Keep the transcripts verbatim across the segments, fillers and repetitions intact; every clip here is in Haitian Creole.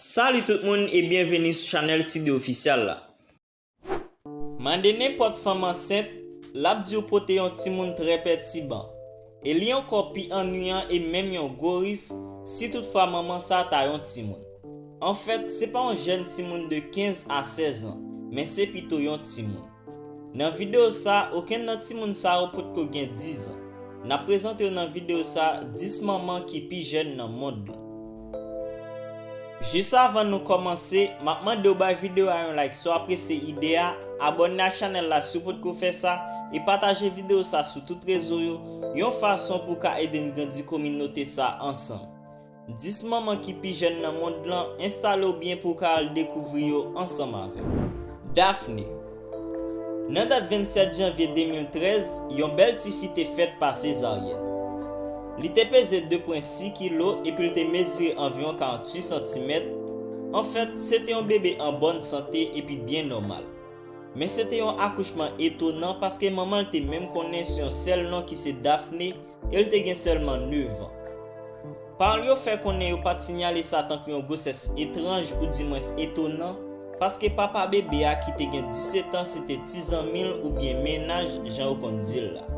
Salut tout moun e byenveni sou chanèl Sidé Official la. Mande nenpòt fanm ansent, l ap di w pote yon timoun trè pètiban. E li ankò pi annuyan e menm yon gwo risk si toutfwa manman sa ta yon timoun. Anfèt, se pa yon jèn timoun de kenz a sèz an, men se pito yon timoun. Nan videyo sa, okenn nan timoun sa yo potko gen diz an. N ap prezante w nan videyo sa dis manman ki pi jèn nan mond lan. Jis avan nou kòmanse, m ap mande w bay videyo a yon like si w apresye ide a, abòne ak chanèl la si w potko fè sa, e pataje videyo sa sou tout rezo yo, yon fason pou w ka ede n grandi kominote sa ansanm. Dis manman ki pi jèn nan mond lan, enstale w byen pou w ka al dekouvri yo ansanm avè m. Daphne. Nan dat vennsèt janvye de mil trèz, yon bèl tifi te fèt pa sezaryèn. Li te peze de pwen sis kilo epi l te mezire anviwon karanntuit santimèt. Anfèt, se te yon bebe an bòn sante epi byen nòmal. Men se te yon akouchman etonan paske manman l te menm konnen sou yon sèl non ki se Daphne e l te gen sèlman nèf an. Paran l yo fè konnen yo pa t siyale sa tankou yon gwosès etranj oudimwens etonan, paske papa bebe a ki te gen disèt an se te ti zanmi l oubyen mennaj jan yo konn di l la.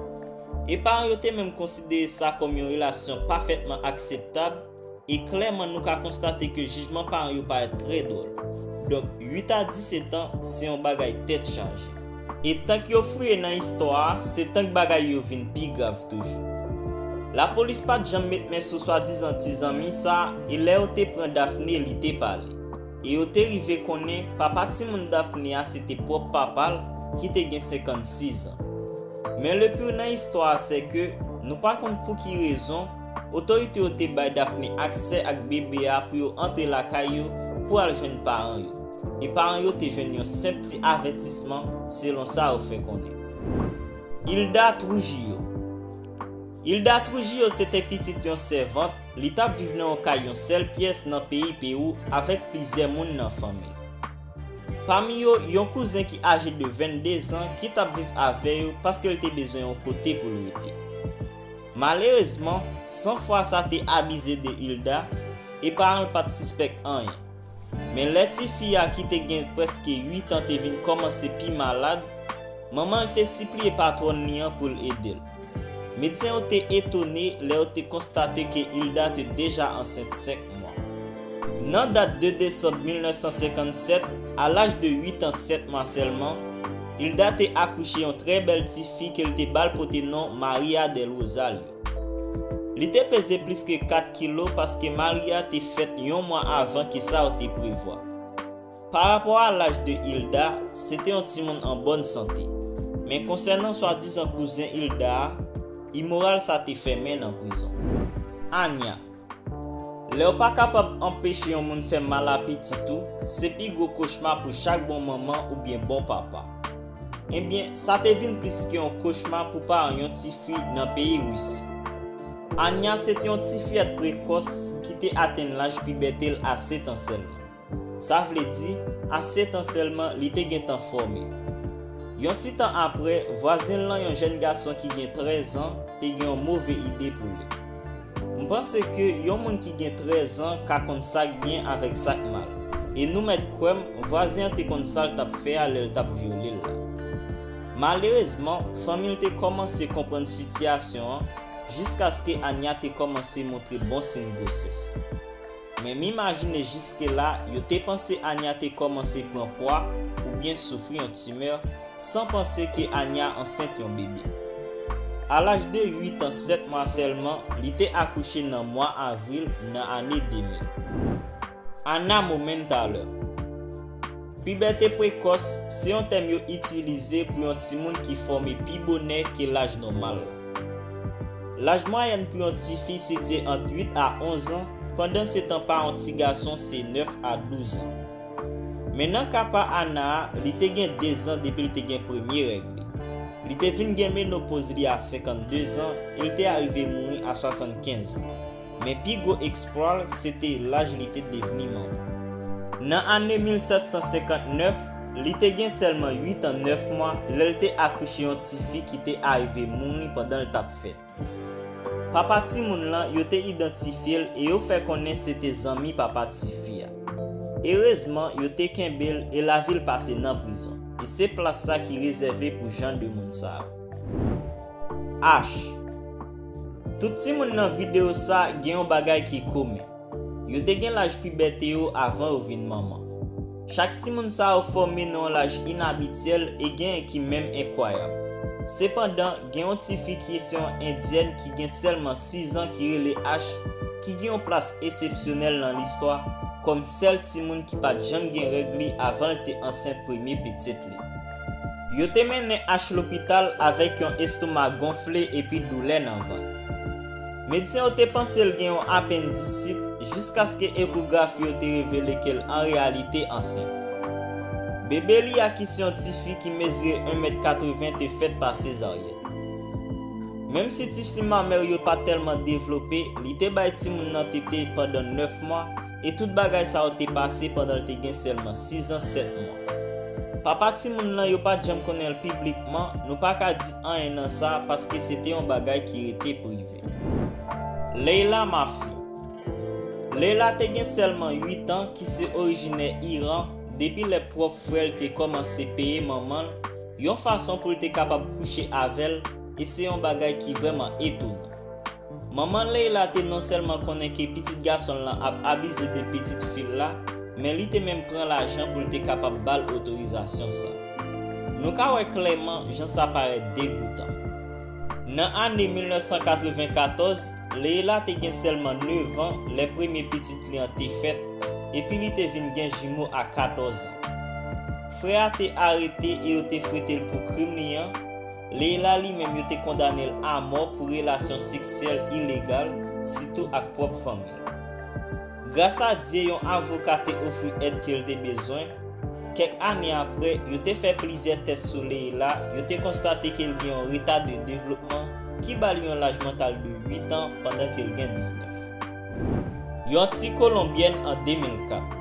E paran yo te menm konsidere sa kòm yon relasyon pafètman akseptab, e klèman nou ka konstate ke jijman paran yo parèt trè dwòl. Donk, uit a disèt an se yon bagay tèt chaje. E tank yo fouye nan istwa a, se tank bagay yo vin pi grav toujou. Lapolis pa t janm met men sou swadizan ti zanmi sa a, e lè yo te pran Daphne, li te pale. E yo te rive konnen papa timoun Daphne a se te pwòp papa l ki te gen senkannsis an. Men le pire nan istwa a se ke nou pa konn pou ki rezon otorite yo te bay Daphne aksè ak bebe a pou yo antre lakay yo pou al jwenn paran yo. E paran yo te jwenn yon senp ti avètisman, selon sa yo fè konnen. Hilda Trujillo. Hilda Trujillo se te pitit yon sèvant, li t ap viv nan yon kay yon sèl pyès nan peyi Pewou avèk plizyè moun nan fanmi l. Pami yo, yon kouzen ki aje de vennde zan ki t ap viv avè yo paske l te bezwen yon kote pou l rete. Malerezman, san fwa sa te abize de Hilda e paran l pa t sispèk anyen. Men lè tifi a ki te gen prèske uit an te vin kòmanse pi malad, manman l te sipliye patwòn li an pou l ede l. Medsen yo te etone lè yo te konstate ke Hilda te deja ansent senk mwa. Nan dat de desanm mil nèf san senkannsèt, a laj de uit an sèt mwa sèlman, Hilda te akouche yon trè bèl tifi ke l te ba l pote non Maria del Rosario. Li te peze plis ke kat kilo paske Maria te fèt yon mwa avan ke sa yo te prevwa. Parapò a laj de Hilda, se te yon timoun an bòn sante. Men konsènan swadizan kouzen Hilda a, imoral sa te fèmen nan prizon. Anya. Lè w pa kapab anpeche yon moun fè mal a pitit ou, se pi gwo kochma pou chak bon manman oubyen bon papa. Ebyen, sa te vin plis ke yon kochma pou paran yon tifi nan peyi Risi. Anya se te yon ti fiyèt prekòs ki te atenn laj pibète l a sèt an sèlman. Sa vle di, a sèt an sèlman, li te gentan fòme. Yon ti tan apre, vwazen l lan, yon jèn gason ki gen trèz an, te gen yon move ide pou li. M panse ke yon moun ki gen trèz an ka konn sa k byen avèk sa k mal. E nou mèt kwè m, vwazen an te konn sa l t ap fè a lè l t ap vyole l la. Malerezman, fanmi l te kòmanse konprann sitiyasyon an jiskaske Anya te kòmanse montre bon siy gwosès. Men m imajine jiske la, yo te panse Anya te kòmanse pran pwa oubyen soufri yon timè, san panse ke Anya ansent yon bebe. A laj de uit an sèt mwa sèlman, li te akouche nan mwa avril nan ane de mil. Ana Momentaler. Pibète prekòs se yon tèm yo itilize pou yon timoun ki fòme pi bonè ke laj nòmal la. Laj mwayèn pou yon tifi sitiye ant uit a onz an, pandansetan pa yon ti gason se nèf a douz an. Men nan ka pa Ana a, li te gen de zan depi l te gen premye règ li. Li te vin gen menopoz li a senkannde zan e l te arive mouri a swasannkenz an. Men pi gwo eksplwa l, se te laj li te devni manman. Nan ane mil sèt san senkantnèf, li te gen sèlman uit an nèf mwa lè l te akouche yon tifi ki te arive mouri pandan l t ap fèt. Papa timoun lan, yo te idantifye l e yo fè konnen se te zanmi papa tifi a. Erezman, yo te kenbe l e lavi l pase nan prizon. E se plas sa ki rezève pou jan de moun sa yo. H. Tout timoun nan videyo sa gen yon bagay ki komen. Yo te gen laj pibète yo avan yo vin manman. Chak timoun sa yo fòme nan yon laj inabityèl e genyen ki menm enkwayab. Sepandan, gen yon tifi ki se yon endyèn ki gen sèlman sis zan ki rele Ash, ki gen yon plas eksepsyonèl nan listwa kòm sèl timoun ki pa t janm gen règ li avan l te ansent premye pitit li. Yo te mennen Ash lopital avèk yon estoma gonfle epi doulè nan vant. Medsen yo te panse l gen yon apendisit jiskaske ekografi yo te revele ke l an reyalite ansent. Bebe li a ki se yon tifi ki mezire en mèt katreven te fèt pa sezaryèn. Menm si tisi mamè yo pa tèlman devlope, li te bay timoun nan tete pandan nèf mwa e tout bagay sa yo te pase pandan l te gen sèlman sis zan sèt mwa. Papa timoun nan yo pa t janm konnen l piblikman, nou pa ka di anyen nan sa paske se te yon bagay ki rete prive. Leila Mafi. Leila te gen sèlman uit an, ki se orijinè Iran, depi lè pwòp frè l te kòmanse peye manman l yon fason pou l te kapab kouche avè l, e se yon bagay ki vrèman etonan. Manman Leila te non sèlman konnen ke pitit gason l lan ap abize de pitit fi l la, men li te menm pran lajan pou l te kapab ba l otorizasyon sa. Nou ka wè klèman jan sa parèt degoutan. Nan ane mil nèf san katreven katòz, Leila te gen sèlman nèf an lè premye pitit li an te fèt, epi li te vin gen jimo a katòz an. Frè a te arete e yo te fwete l pou krim li an. Leila li menm yo te kondane l amò pou relasyon seksyèl ilegal, sitou ak pwòp fanmi l. Gras a Dye, yon avoka te ofri èd ke l te bezwen. Kèk ane apre, yo te fè plizyè tès sou Leila, yo te konstate ke l gen yon reta de devlopman ki ba l yon laj mantal de uit an pandan ke l gen diznèf. Yon ti kolonbyèn an de mil kat.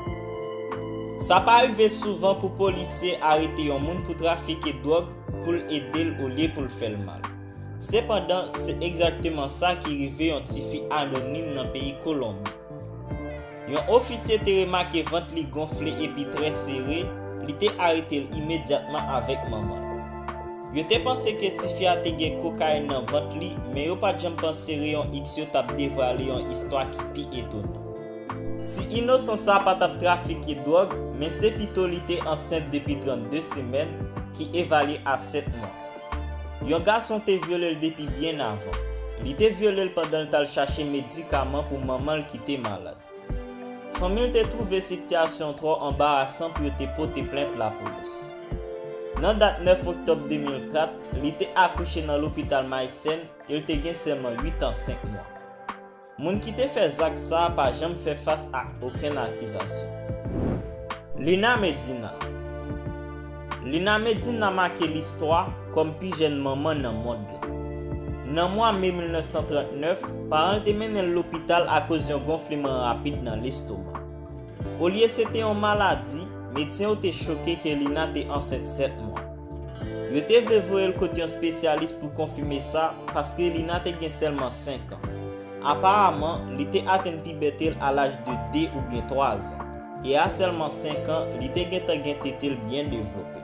Sa pa rive souvan pou polisye arete yon moun pou trafike dwòg pou l ede l olye pou l fè l mal. Sepandan, se egzakteman sa ki rive yon tifi anonim nan peyi Kolonbi. Yon ofisye te remake vant li gonfle epi trè sere, li te arete l imedyatman avèk manman l. Yo te panse ke tifi a te gen kokayin nan vant li, men yo pa t janm panse reyon X yo t ap devwale yon istwa ki pi etonan. Ti inosan sa pa t ap trafike dwòg, men se pito li te ansent depi trannde semèn, ki evalye a sèt mwa. Yon gason te vyole l depi byen avan. Li te vyole l pandan l t al chache medikaman pou manman l ki te malad. Fanmi l te twouve sitiyasyon twò anbarasan pou yo te pote plent lapolis. Nan dat nèf oktòb de mil kat, li te akouche nan lopital Maïsèn e l te gen sèlman uit an senk mwa. Moun ki te fè zak sa a pa janm fè fas ak okenn akizasyon. Lina Medina. Lina Medina make listwa kòm pi jèn manman nan mond lan. Nan mwa me mil nèf san trannèf, paran l te mennen l lopital akoz yon gonfleman rapid nan lestoma. Olye se te yon maladi, medsen yo te choke ke Lina te ansent sèt mwa. Yo te vle voye l kote yon espesyalis pou konfime sa, paske Lina te gen sèlman senk an. Aparaman, li te atenn pibète l a laj de de oubyen twa zan, e a sèlman senk an, li te gentan gen tete l byen devlope.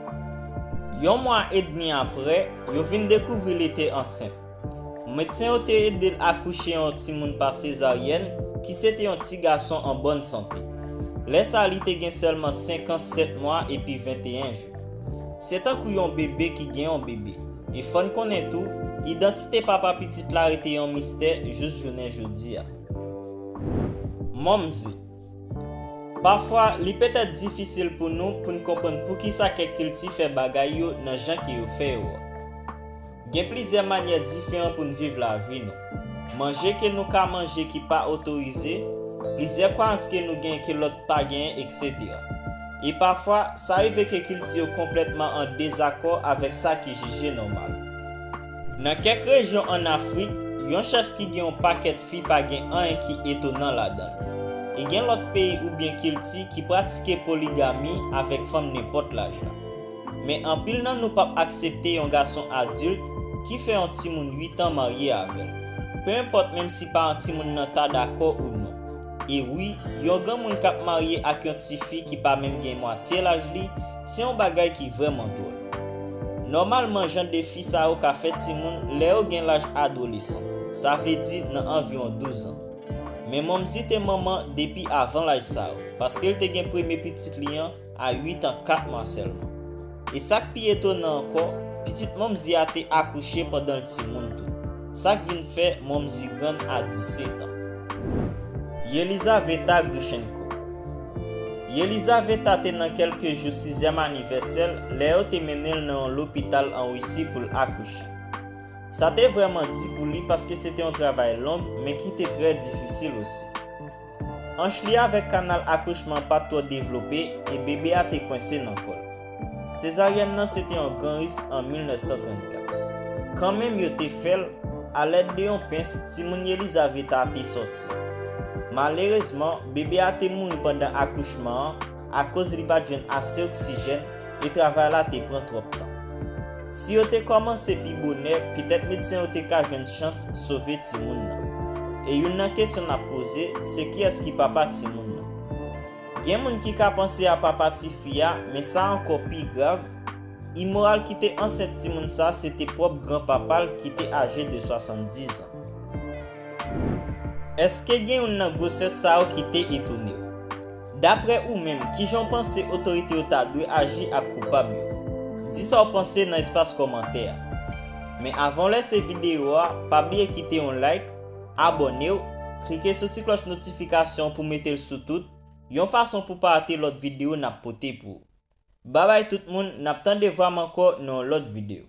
Yon mwa edmi apre, yo vin dekouvri li te ansent. Medsen yo te ede l akouche yon timoun pa sezaryèn, ki se te yon ti gason an bòn sante. Lè sa a, li te gen sèlman senk an, sèt mwa epi venteyen jou. Se tankou yon bebe ki gen yon bebe. E fò n konnen tou, idantite papa pitit la rete yon mistè jis jounen jodi a. Momzi. Pafwa, li petèt difisil pou nou pou n konprann poukisa kèk kilti fè bagay yo nan jan ke yo fè yo a. Gen plizyè manyè diferan pou n viv lavi nou. Manje ke nou ka manje ki pa otorize, plizyè kwayans ke nou gen ke lòt pa genyen, etsetera. E pafwa, sa rive ke kilti yo konplètman an dezakò avèk sa ki jije nòmal. Nan kèk rejyon ann Afrik, yon chèf ki gen yon pakèt fi pa gen anyen ki etonan ladan l. E gen lòt peyi oubyen kilti ki pratike poligami avèk fanm nenpòt laj la. Men anpil nan nou p ap aksepte yon gason adilt ki fè yon timoun uit an marye avè l, pe enpòt menm si paran timoun nan ta dakò ou non. E wi, yon granmoun k ap marye ak yon tifi ki pa menm gen mwatye laj li, se yon bagay ki vrèman dwòl. Nòmalman, jan de fi sa yo ka fè timoun lè yo gen laj adolesan, sa vle di nan anviwon douz an. Men manmzi te manman depi avan laj sa yo, paske l te gen premye pitit li an a uit an kat mwa sèlman. E sa k pi etonan ankò, pitit manmzi a te akouche pandan l timoun tou, sa k vin fè manmzi grann a disèt an. Yelizaveta Grushenko. Yelizaveta te nan kèlke jou sizyèm anivèsè l lè yo te mennen l nan yon lopital an Wisi pou l akouche. Sa te vrèman di pou li paske se te yon travay long, men ki te trè difisil osi. Anch li avèk kanal akouchman pa t twò devlope e bebe a te kwense nan kò l. Sezaryèn nan se te yon gran risk an mil nèf san trannkat. Kanmenm yo te fè l, alèd de yon pens, timoun Yelizaveta a te sòti. Malerezman, bebe a te mouri pandan akouchman an akoz li pa t jwenn ase oksijèn e travay la te pran twòp tan. Si yo te kòmanse pi bonè, petèt medsen yo te ka jwenn chans sove timoun nan. E youn nan kesyon n ap poze, se kiyès ki papa timoun nan? Gen moun ki ka panse a papa tifi a, men sa ankò pi grav, imoral ki te ansent timoun sa se te pwòp granpapa l ki te aje de swasanndiz an. Èske gen youn nan gwosès sa yo ki te etone w? Daprè ou menm, kijan w panse otorite yo ta dwe aji ak koupab yo? Di sa w panse nan espas kòmantè a. Men avan w lèse videyo a, pa bliye kite yon like, abòne w, klike sou ti klòch notifikasyon pou mete l sou tout, yon fason pou pa rate lòt videyo n ap pote pou ou. Babay tout moun, n ap tande vwa m ankò nan yon lòt videyo.